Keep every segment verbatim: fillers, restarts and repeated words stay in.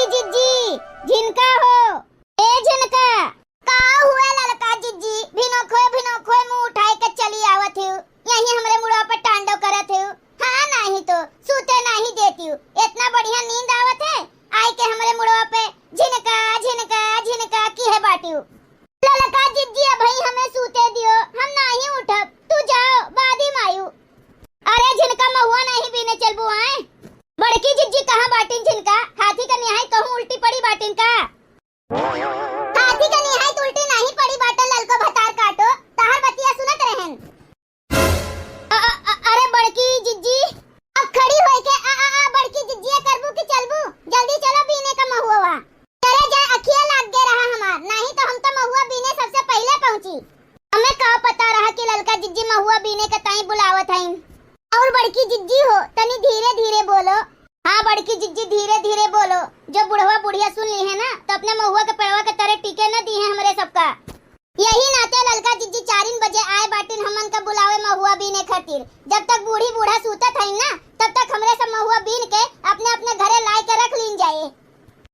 जिज्जी, झिनका हो, ए झिनका। का हुए ललका जिज्जी, भिनोखोए भिनोखोए मुँह उठाए के चली आवत हिउ, यहीं हमरे मुड़वा पे टांडव करत हिउ। हाँ, नाहीं तो सूते नाहीं देतिउ, एतना बढ़िया नींद आवत है, आइके हमरे मुड़वा पे झिनका झिनका झिनका किहे बाटिउ। ललका जिज्जी, अबहीं हमें सूते दियो, हम नाहीं उठब, तू जाओ, बादी मा आइउ। अरे झिनका, महुआ नाहीं बीने चलबू आए? बड़की जिज्जी कहाँ बाटिन झिनका? हाथी का निहाई कहूँ उल्टी पड़ी बाटिन का? हाथी का निहाई तो उल्टी नाहीं पड़ी बाटन ललको भतार काटो, तहार बतिया सुनत रहेन। अ-, अ-, अ-, अरे बड़की जिज्जी, अब खड़ी होइके आ, आ, आ, बड़की जिज्जिया करबू कि चलबू? जल्दी चलो बीने का महुआ। चले जाए, अखिया लाग गे रहा हमार, नाहीं तो हम तो महुआ बीने सबसे पहिले पहुँची। हमें का पता रहा कि ललका जिज्जी महुआ बीने के ताईं बुलावत हईन। और बड़की जिज्जी हो, तनी धीरे धीरे बोलो। हाँ बड़की जिज्जी, धीरे धीरे बोलो, जो बुढ़वा बुढ़िया सुन लिहें ना, तो अपने महुआ के पेड़वा के तरे टिके न दिहें हमरे सबका। यही नाते ललका जिज्जी चारिन बजे आए बाटिन हमन का बुलावे महुआ बीने खातिर। जब तक बूढ़ी बूढ़ा सूतत हईन ना, तब तक हमरे सब महुआ बीन के अपने अपने घरे लाए के रख लीन जाए।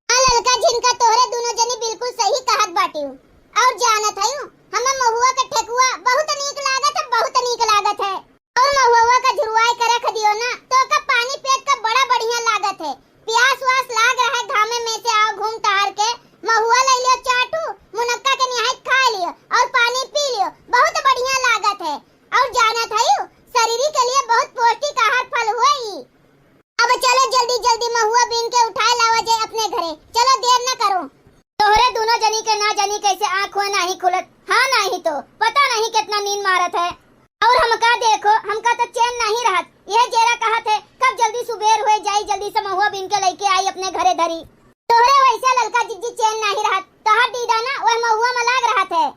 हाँ ललका झिनका, तोहरे दुनो जनी बिल्कुल सही कहत बाटिउ। और जानत हइउ, हमें महुआ के ठेकुआ बहुत नीक लागत है, बहुत नीक लागत है। और महुआ का झुरवाए के रख दियो ना, तो ओका पानी पियत का बड़ा बढ़िया लागत है। प्यास वास लाग रहा है घामे में से, आओ घूम टहर के महुआ ले लियो चार ठू, मुनक्का के निहाई खा लियो और पानी पी लियो, बहुत बढ़िया लागत है। और जानत हइउ, शरीर के लिए बहुत पौष्टिक आहार फल हुए ई। अब चलो जल्दी जल्दी महुआ बीन के उठाए लावा जाए अपने घरे। चलो देर न करो। तोहरे दुनो जनी के ना जानी कैसे आँख हुए नाहीं खुलत, हाँ नाहीं तो पता नाहीं केतना नींद मारत है। और हमका देखो, हमका तो चैन नाहीं रहत। यह जेरा कहत है कब जल्दी सुबेर हुए जाई, जल्दी से महुआ बीन के लइके आई अपने घरे धरी। तोहरे वैसे ललका जिज्जी चैन नाहीं रहत, तोहार दीदा ना वह महुआ में लाग रहत है।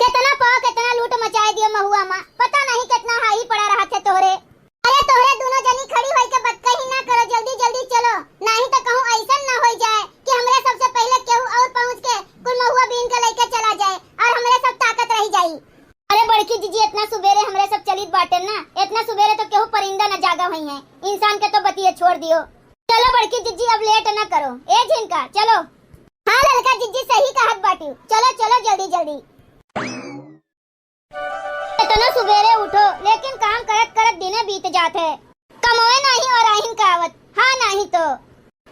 केतना पाव, केतना लूट मचाए दियो महुआ मा, पता नहीं केतना हाही पड़ा रहत है तोहरे। अरे तोहरे दुनो जनी खड़ी होई के बतकही ना करो, जल्दी जल्दी चलो, नाहीं तो कहूँ ऐसन ना होई जाए कि हमरे सबसे पहिले केहू और पहुँच के कुल महुआ बीन के लइके चला जाए और हमरे सब ताकत रही जाई। अरे बड़की जिज्जी, इतना सुबेरे हमरे सब चलित बाटे ना, इतना सुबेरे तो केहू परिंदा न जागा हुई है, इंसान के तो बतिये छोड़ दियो। चलो बड़की जिज्जी, अब लेट न करो। ए झिनका, चलो। हाँ ललका जिज्जी, सही कहत बाटी, चलो चलो जल्दी जल्दी। इतना सुबेरे उठो, लेकिन काम करत करत दिने बीत जात है। कमवे नाहीं और आहिन का आवत, हाँ नाहीं तो।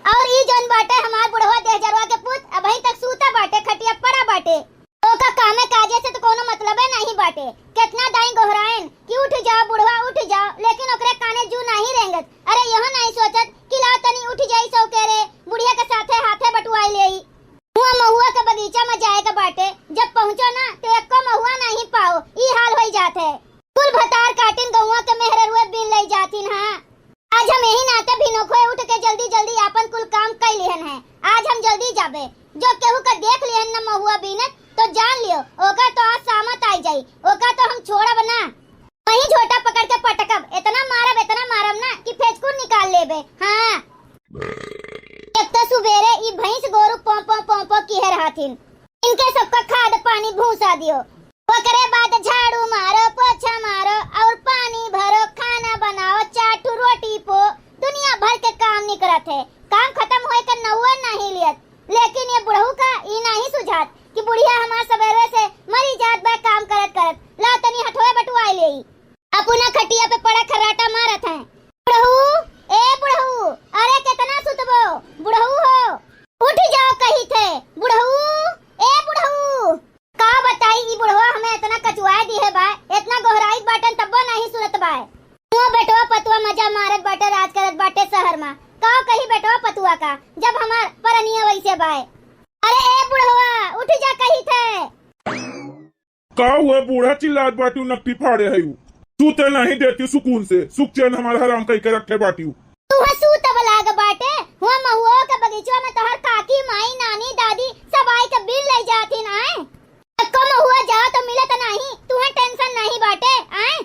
और ई जौन बाटे हमार बुढ़वा देहजरवा के पूत, अबहीं तक सूता बाटे, खटिया पड़ा बाटे। ओका कामे काजे से तो कोनो मतलबे नाहीं बाटे। केतना दाईं गोहराएन कि उठ जाओ बुढ़वा, उठ जाओ, लेकिन ओकरे काने जू नाहीं रेंगत। अरे यहो नाहीं सोचत कि लाओ तनी उठ जाई सौकेरे, बुढ़िया के साथे हाथे बटुआई लेई। हुआँ महुआ के बगीचा में जाए के बाटे, जब पहुँचो ना तो एको महुआ नाहीं पाओ, ई हाल होई जात है। कुल भतार काटिन गौवा के मेहररुए बीन लई जातिन हाँ। आज हम यही नाते भिनोखोए उठ के जल्दी जल्दी आपन कुल काम कई लिहन है। आज हम जल्दी जाबे। जो केहू का देख लिहन न महुआ बीनत तो जान लियो, ओकर तो आज सामत आई जाई, ओकर तो हम छोड़ब ना। वही झोटा पकड़ के पटकब, इतना मारब, इतना मारब ना कि फेचकुर निकाल लेबे। हाँ, एक तो सुबेरे ई भैंस गोरू पों पों पों पों किहे रहथिन, इनके सबका खाद पानी भूसा दियो। ओकरे बाद झाड़ू मारो, पोछा मारो और पानी भरो, खाना बनाओ, चार ठू रोटी पो, दुनिया भर के काम निकरत है। काम खत्म होए के नौवे नाहीं लियत, लेकिन ये बुढ़ऊ का ई नाहीं सुझात कि बुढ़िया हमार सबेरे से मरी जात बा काम करत करत। ला तनी हथवे बटुआई लेई। अपना खटिया पे पड़ा खर्राटा मारत है। बुढ़ऊ, ए बुढ़ऊ, अरे केतना सुतबो? बुढ़ऊ हो, उठ जाओ कही थे। बुढ़ऊ, ए बुढ़ऊ। का बताई, ई बुढ़वा हमें इतना कचुआए दिहे बाय, इतना गोहराइत बाटन तब्बो नाहीं सुनत बाय। वो बेटवा पतवा मजा मारत बाटे, राज करत बाटे शहर मा। का कही बेटवा पतवा का, जब हमार परनिया वैसे बाय। अरे ए बुढ़वा, उठ जा कही थे। का हुआ बूढ़ा, चिल्लात बाटिउ, नकटी फाड़े हइउ। सूते नाहीं देतिउ सुकून से, सुख चैन हमार हराम कइके रखे बाटिउ। तुहा सूतब लाग बाटे, हुआ महुआ के बगीचवा में तोहर काकी, माई, नानी, दादी सब आई के बीन लई जाथिन आए। एको महुआ जाओ तो मिलत नाहीं, तुहा tension नाहीं बाटे आए।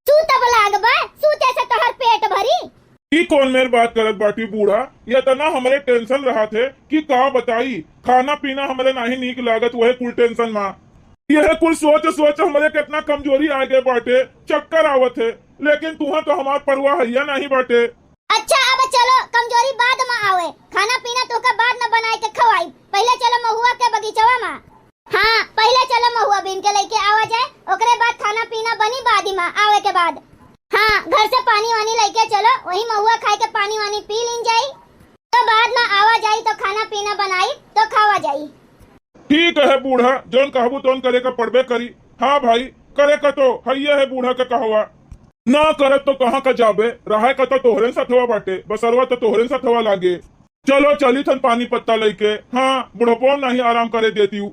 सूतब लाग बा, सूते से तोहर पेट भरी। ई कौन मेर बात करत बाटी बूढ़ा? इतना हमरे tension रहत है कि का बताई, खाना पीना हमरे नाहीं नीक लागत, वहे कुल tension मा। यह कुल सोच सोच हमरे केतना कमजोरी आ गए बाटे, चक्कर आवत है, लेकिन तुहा तो हमार परवाह हैया नाहीं बाटे। अच्छा, अब चलो, कमजोरी बाद मा आवे, खाना पीना तोहका बाद मा बनाए के आवे के बाद। हाँ, घर से पानी वानी लइके चलो, वही महुआ खाए के पानी वानी पी लीन जाई। तो बाद में आवा जाई तो खाना पीना बनाई तो खावा जाई। ठीक है बूढ़ा, जौन कहबू तौन करे का पड़बे करी। हाँ भाई, करे का तो हइये है बूढ़ा के कहवा। ना करत तो कहाँ का जाबे, रहे का तो तोहरे सथवा बाटे, बसरवा तो तोहरे सथवा लागे। चलो चली थन पानी पत्ता लइके। हाँ, बुढ़पो नहीं आराम करे देती हूँ।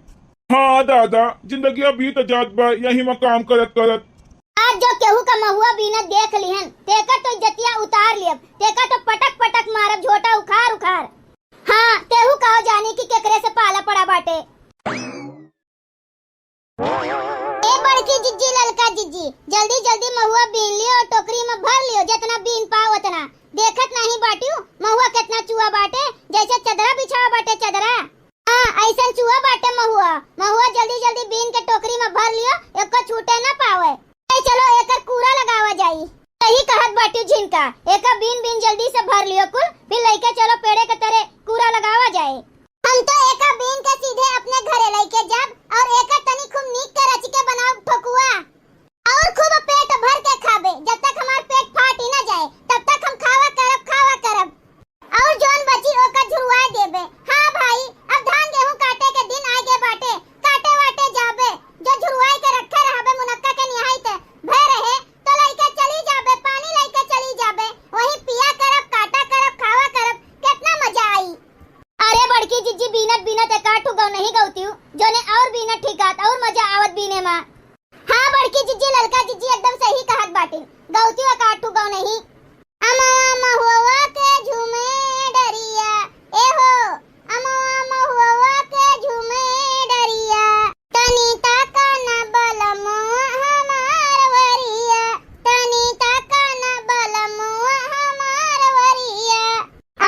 हाँ दादा, जिंदगिया बीत जात बा यही में काम करत करत। आज जो केहू का महुआ बीनत देख लिहन, तेकर तो इज्जतिया उतार लियब, तेकर तो पटक पटक मारब झोटा उखार उखार। हाँ, तेहू कहो जानी कि केकरे से पाला पड़ा बाटे। ए बड़की जिज्जी, ललका जिज्जी, जल्दी जल्दी महुआ बीन लियो और टोकरी में भर लियो, जितना बीन पाओ उतना। देखत नहीं बाटियो महुआ कितना चुआ बाटे, जैसे चदरा बिछावा बाटे चदरा। हाँ, ऐसन चुआ बाटे महुआ। महुआ जल्दी जल्दी बीन के टोकरी में भर लियो, एको छूटे ना पावे। ए, चलो एकर कूड़ा लगावा जाई। सही कहत बाटियो झिनका, एका बीन बीन जल्दी से भर लियो कुल, फिर लइके चलो पेड़े के तरे कूड़ा लगावा जाए। हम तो एका बीन के सीधे अपने घरे लइके जाब और एका तनी खूब नीक के रच के बनाब ठोकुआ। और खूब पेट भर के खाबे, जब तक हमार पेट फाट ही ना जाए, तब तक हम खावा करब, खावा करब। और जौन बची ओका झुरवाए देबे। हाँ भाई, अब धान गेहूं काटे के दिन आए गे बाटे, काटे वाटे जाबे, जो झुरवाए के रखे रहबे मुनक्का के निहाई ते भय रहे, तो लइके चली जाबे, पानी लइके चली जाबे, वहीं पिया करब, काटा करब, खावा करब, कितना मजा आई। अरे बड़की जिज्जी, बीनत बीनत एकाठू गौ नहीं गौतियू, जोने और बीनत ठिकात और मजा आवत बीने मा। हाँ बड़की जिज्जी, ललका जिज्जी एकदम सही कहत बाटिन, गौतियू एकाठू गौ नहीं। अमवा महुआ के झूमे डरिया, ए हो, अमवा महुआ के झूमे डरिया, तनी ताका न बलमुआ हमार वरिया, तनी ताका न बलमुआ हमार वरिया।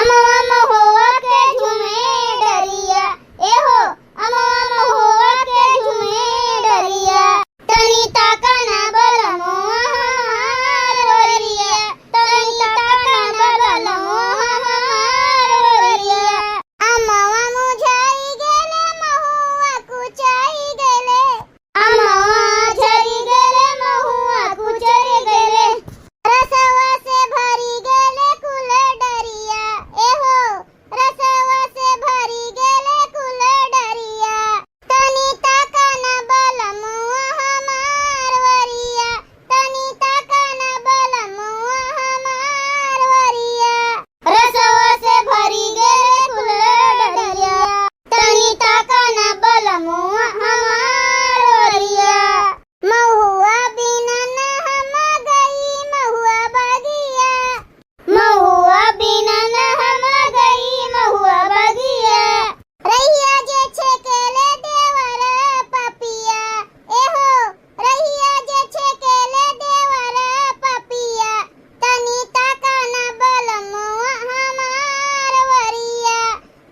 अमवा महुआ के झूमे डरिया, ए हो, अमवा महुआ के झूमे डरिया। तनी ताका ना बलमुआ हमार वरिया, तनी ताका ना बलमुआ हमार वरिया। अमवा मुझाई गेले, महुआ कुचाई गेले। अमवा झरी गेले, महुआ कुचरी गेले। रसवा से भरी गेले कुल डरिया, ए हो, रसवा से भरी गेले कुल डरिया। तनी ताका ना बलमुआ हमार वरिया, तनी ताका ना बलमुआ हमार वरिया। रसवा से भरी गेले कुल डरिया, तनी ताका ना बलमुआ हमार वरिया। महुआ बिनन हम गई महुआ बगिया, महुआ बिनन हम गई महुआ बगिया। रहिया जे छेकेले देवर पपिया, ए हो, रहिया जे छेकेले देवर पपिया, तनी ताका ना बलमुआ हमार वरिया,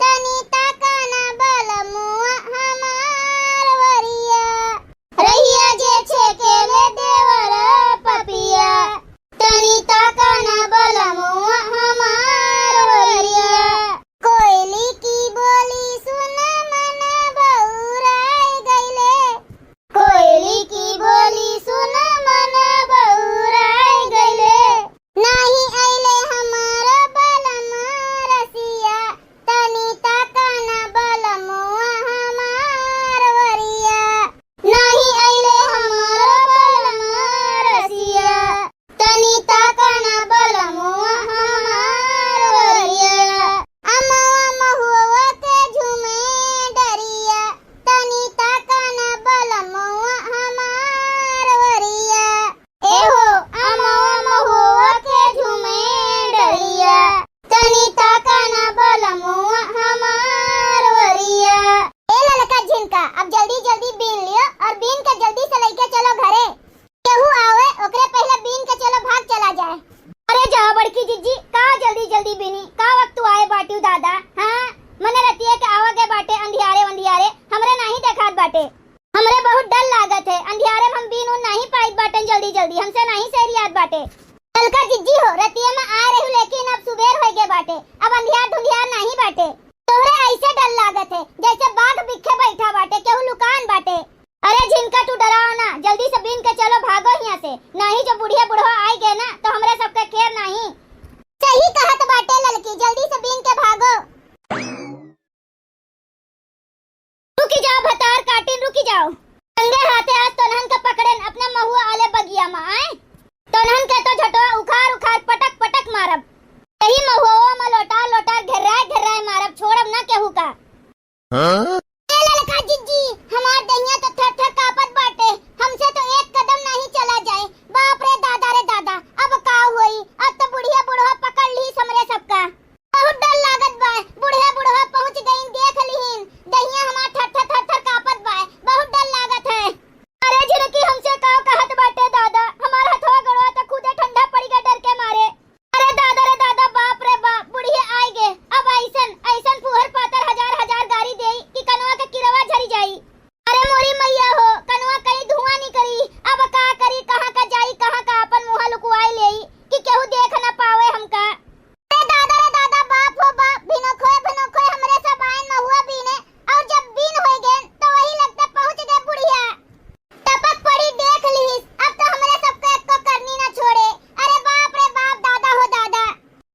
तनी ताका ना बलमुआ हमार वरिया। रहिया जे छेकेले देवर पपिया, तनी ताका ना बलमुआ हमार वरिया। कोयली की बोली सुन मन बउराए गइले, कोयली की बोली सुन मन बउराए गइले। नाही अइले हमार बलम रसिया, तनी ताका ना बलमुआ हमार वरिया। नाही अइले हमार बलम रसिया, तनी ताका ना बलमुआ हमार वरिया। अमवा महुआ के झूमे डरिया, तनी ताका ना बलमुआ हमार वरिया। ए हो, अमवा महुआ के झूमे डरिया, तनी ताका ना बलमुआ हमार वरिया। ए ललका झिनका, अब जल्दी जल्दी बीन लियो और बीन के जल्दी से लइके चलो घरे। केहू आवे, ओकरे पहिले बीन के चलो, भाग चला जाए। अरे जा बड़की जिज्जी, का जल्दी जल्दी बीनी, का वक्त तू आए बाटिउ दादा? हाँ, मने रतिये के आवा गए बाटे अंधियारे वंधियारे, हमरे नाही देखात बाटे। हमरे बहुत डर लागत है, अंधियारे में हम बीन उन नाही पाइत बाटन जल्दी जल्दी, हमसे नाही सरियात बाटे। ललका जिज्जी हो, रतिये में आए रहू, लेकिन अब सुबेर होइ गए बाटे, अब अंधियार धुंधियार नाही बाटे। तोहरे ऐसे डर लागत है, जैसे बाघ बिखे बैठा बाटे, केहू लुकान बाटे। अरे झिनका, तू डराओ ना, जल्दी से बीन के चलो, भागो हियाँ से, नाहीं जो बुढ़िया बुढ़वा आइ गए ना तो हमरे सबके खैर नाहीं। सही कहत बाटे ललकी, जल्दी से बीन के भागो। रुकी जाओ भतार काटिन, रुकी जाओ। रंगे हाथे आज तोनहन के पकड़ेन अपने महुआ आले बगिया मा, आए। तोनहन के तो झटवा उखार उखार पटक पटक मारब। यही महुआ मा लोटार लोटार घेर्राए घेर्राए मारब, छोड़ब ना केहू का। हाँ? ए ललका जिज्जी, हमार दहिया तो थर थर कांपत बाटे, हमसे तो एक कदम नाहीं चला जाए। बाप रे दादा रे दादा, अब का होई? अब तो बुढ़िया बुढ़वा पकड़ ली हमरे सबका। बहुत डर लागत बा, बुढ़िया बुढ़वा पहुँच गईन, देख लिहिन, दहिया हमार थर थर थर थर कांपत बा, बहुत डर लागत है। अरे झिनकी, हमसे का कहत बाटे दादा, हमार हथवा गड़वा तो खुदे ठंडा पड़ी गए डर के मारे। अरे दादा रे दादा, बाप रे बाप, बुढ़िया आइ गे। अब अइसन अइसन फुहर पातर हजार हजार गारी देई कि कनवा के किरवा झरी जाई। अरे मोरी मइया हो, कनवा कहीं धुआं निकरी। अब का करी, कहाँ का जाई, कहाँ का आपन मुँह लुकवाए लेई कि केहू देख न पावे हमका। अरे दादा रे दादा, बाप हो बाप, भिनोखोए भिनोखोए हमरे सब आइन महुआ बीने, और जब बीन होइ गए तो वही लगते पहुँच गए बुढ़िया। टपक पड़ी देख लिहिस, अब तो हमरे सबके एको करनी ना छोड़े। अरे बाप रे बाप, दादा हो दादा।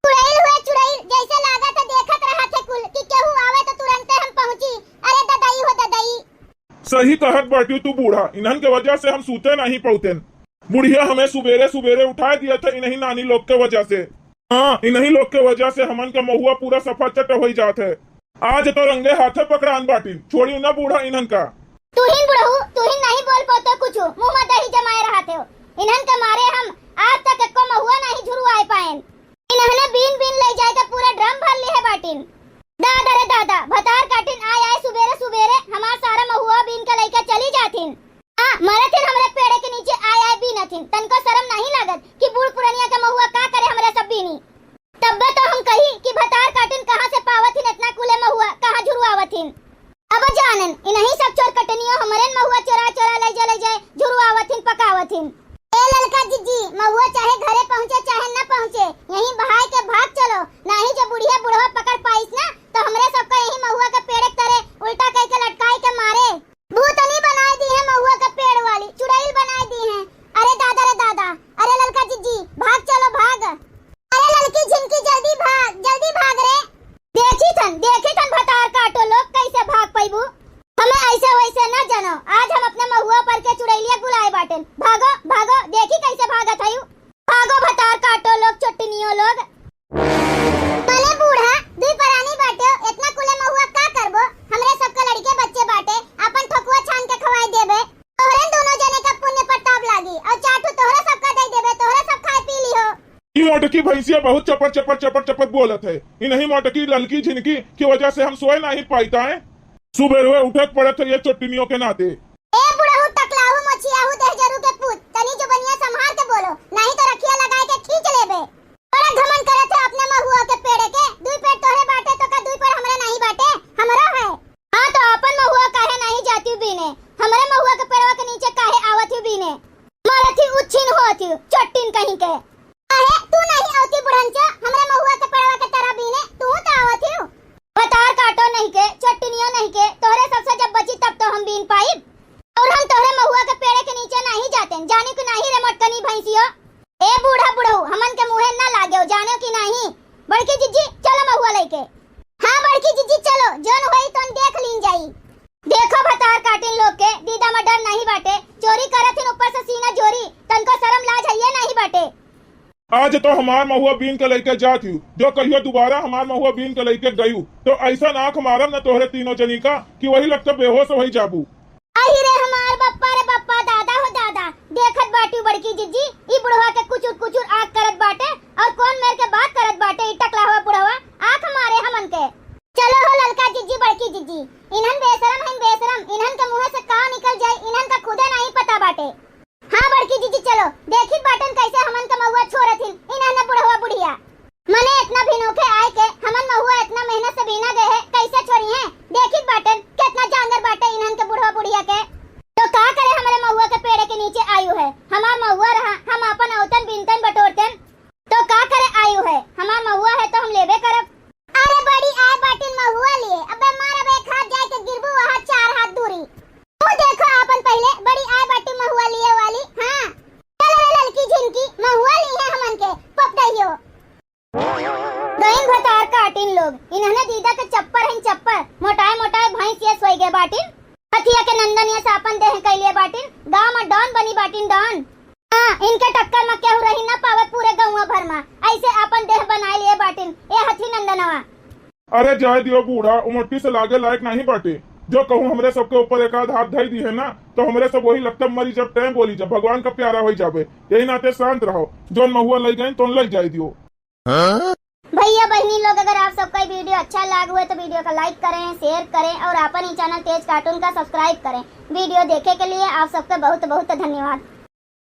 चुड़ैल हुए चुड़ैल, जैसे लागत है देखत रहत है कुल कि केहू आवे तो तुरंते हम पहुँची। अरे ददई हो ददई। सही कहत बाटियो तू बूढ़ा, इन्हन के वजह से हम सूते नाहीं पउतेन। बुढ़िया हमें सुबेरे सुबेरे उठाए दिया था इन्हीं नानी लोग के वजह से। हाँ, इन्हीं लोग के वजह से हमन के महुआ पूरा सफा चट होइ जात है। आज तो रंगे हाथे पकड़ान बाटिन, छोड़ियो ना बूढ़ा इन्हन का। तुहिन बुढ़ऊ, तुहिन नाहीं बोल पउते कुछ, मुँह मा दही जमाए रहत हो। इन्हन के मारे हम आज तक एको महुआ नाहीं झुरवाए पाएन। इन्हने बीन बीन लइ जाए के पूरा ड्रम भर लिहे बाटिन। दादा रे दादा, भतार काटिन आए आए सुबेरे सुबेरे हमार सारा महुआ बीन के लइके चली जाथिन। आ, मरथिन हमरे पेड़े के नीचे आए आए बीनथिन। तनको शरम नाहीं लागत कि बूढ़ पुरनिया के महुआ का करे हमरे सब बीनी। तब्बे तो हम कही कि भतार काटिन कहाँ से पावथिन इतना कुले महुआ, कहाँ झुरवावथिन। अब जानन, इन्हीं सब चोर कटनियो हमरेन महुआ चोरा चोरा लइ जा लइ जाए, झुरवावथिन, पकावथिन। ए ललका जिज्जी, महुआ चाहे घरे पहुँचे चाहे न पहुँचे, यहीं बहाए के भाग चलो, नाहीं जो बुढ़िया बुढ़वा पकड़ पाइस ना, तो हमरे सबका यहीं महुआ के पेड़े के तरे उल्टा कइ के लटकाए के मारे। भूतनी बनाए दी है महुआ के पेड़ वाली, चुड़ैल बनाए दी है। अरे दादा रे दादा, अरे ललका जिज्जी, भाग चलो भाग। अरे ललकी झिनकी, जल्दी भाग, जल्दी भाग रे। देखी थन, देखी थन भतार काटो लोग, कैसे भाग पइबू। हमें ऐसे वैसे न जानो, आज हम अपने महुआ पर के चुड़ैलिया बुलाए बाटेन। भागो, भागो, देखी कैसे भागत हयू। भागो भतार काटो लोग, चोट्टनियो लोग। भले बूढ़ा, दुई परानी बाटे, इतना कुले महुआ का करबो? हमरे सबके लड़के बच्चे बाटे, अपन ठोकुआ छान के खवाई देबे। तोहरे दोनों जने का पुण्य प्रताप लागी, और चार ठो तोहरे सबका दे देबे, तोहरे सब खाए पी लिहो। ई मोटकी भैंसिया बहुत चपर चपर चपर चपर बोलत है। इन्हीं मोटकी ललकी झिनकी की वजह से हम सोए नाहीं पाइता है। सुबेरवे उठे के पड़त है ये चोट्टनियों के नाते। ए बुढ़ऊ टकलाहू मोछियाहू देहजरू के पूत, तनी जुबनिया संभार के बोलो, नाहीं तो रखिया लगाए के खींच लेबे। बड़ा घमंड करत है अपने महुआ के पेड़े के, दुई पेड़ तोहरे बाटे तो का दुई पेड़ हमरे नाहीं बाटे, हमरो है। हाँ तो अपन महुआ काहे नाहीं जातिउ बीने, हमरे महुआ के पेड़वा के नीचे काहे आवतिउ बीने, मरतिउ उच्छिन होतिउ, चोट्टिन कहीं के। काहे तू नाहीं आवतिउ बुढ़नचा, हमरे महुआ के पेड़वा के तरह बीने, तू तो आवतिउ। भतार काटो नहीं के, चोट्टिनियो नहीं के, तोहरे सबसे जब बची तब तो हम बीन पाइब। और हम तोहरे महुआ के पेड़े के नीचे नाहीं जातेन, जानी कि नाहीं रे मोटकनी भैंसियो। ए बूढ़ा बुढ़ऊ, हमन के मुँहे न लागेउ, जानेउ कि नाहीं। बड़की जिज्जी, चलो महुआ लइके। हाँ बड़की जिज्जी, चलो, जौन होई तौन देख लीन जाई। देखो भतार काटिन लोग के, दीदा मा डर नाहीं बाटे, चोरी करत हिन ऊपर से सीना जोरी, तनको शरम लाज हइये नाहीं बाटे। आज तो हमार महुआ बीन के लइके जात हूँ, जो कहियो दोबारा हमार महुआ बीन के लइके गयू, तो ऐसन आँख मारब न तोहरे तीनों जनी का कि वही लगता बेहोश होई जाबू। अहि रे हमार बप्पा रे बप्पा, दादा हो दादा, देखत बाटिउ बड़की जिज्जी, ई बुढ़वा के कुचुर कुचुर आँख करत बाटे, और कौन मेर के बात करत बाटे ई टकलाहवा बुढ़वा, आँख मारे हमन के। चलो हो ललका जिज्जी, बड़की जिज्जी, इन्हन बेशरम हइन बेशरम, इन्हन के मुँहे से का निकल जाई, इन्हन का खुदे नाहीं पता बाटे। हाँ बड़की जिज्जी, चलो, देखित बाटन कैसे हमन के महुआ छोड़त हिन, इन्हन बुढ़वा बुढ़िया। मने इतना भिनोखे आए के हमन महुआ इतना मेहनत से बीना गए है, कैसे छोड़ी हैं? देखित बाटन कितना जांगर बाटे इन्हन के बुढ़वा बुढ़िया के। तो का करे हमरे महुआ के पेड़े के नीचे आयु है, हमार महुआ रहा, हम आपन औतन बीनतन बटोरतन। तो का करे आयु है, हमार महुआ भतार काटिन लोग, इन्हने दीदा के चप्पर हइन चप्पर, मोटाए मोटाए भैंस यस होइ गए बाटिन। हथिया के नंदन यस आपन देह कइले बाटिन, गाँव में डॉन बनी बाटिन डॉन। हाँ, इनके टक्कर में केहू रही ना पावे पूरे गौवा भर में, ऐसे आपन देह बनाए लिए बाटिन, ए हथी नंदनवा। अरे जाए दियो बूढ़ा, उ मट्टी से लागे लायक नहीं बाटे। जो कहूँ हमरे सबके ऊपर एक आध हाथ धई दी है ना, तो हमरे सब वही लत्तम मरी जब टैं बोली जब भगवान का प्यारा होई जाबे। यही नाते शांत रहो, जौन महुआ लई गए तो लई जाए दियो। भैया बहनी लोग, अगर आप सबका ये वीडियो अच्छा लाग हुए तो वीडियो का लाइक करें, शेयर करें और आपन ही चैनल तेज कार्टून का सब्सक्राइब करें। वीडियो देखे के लिए आप सबका बहुत बहुत धन्यवाद।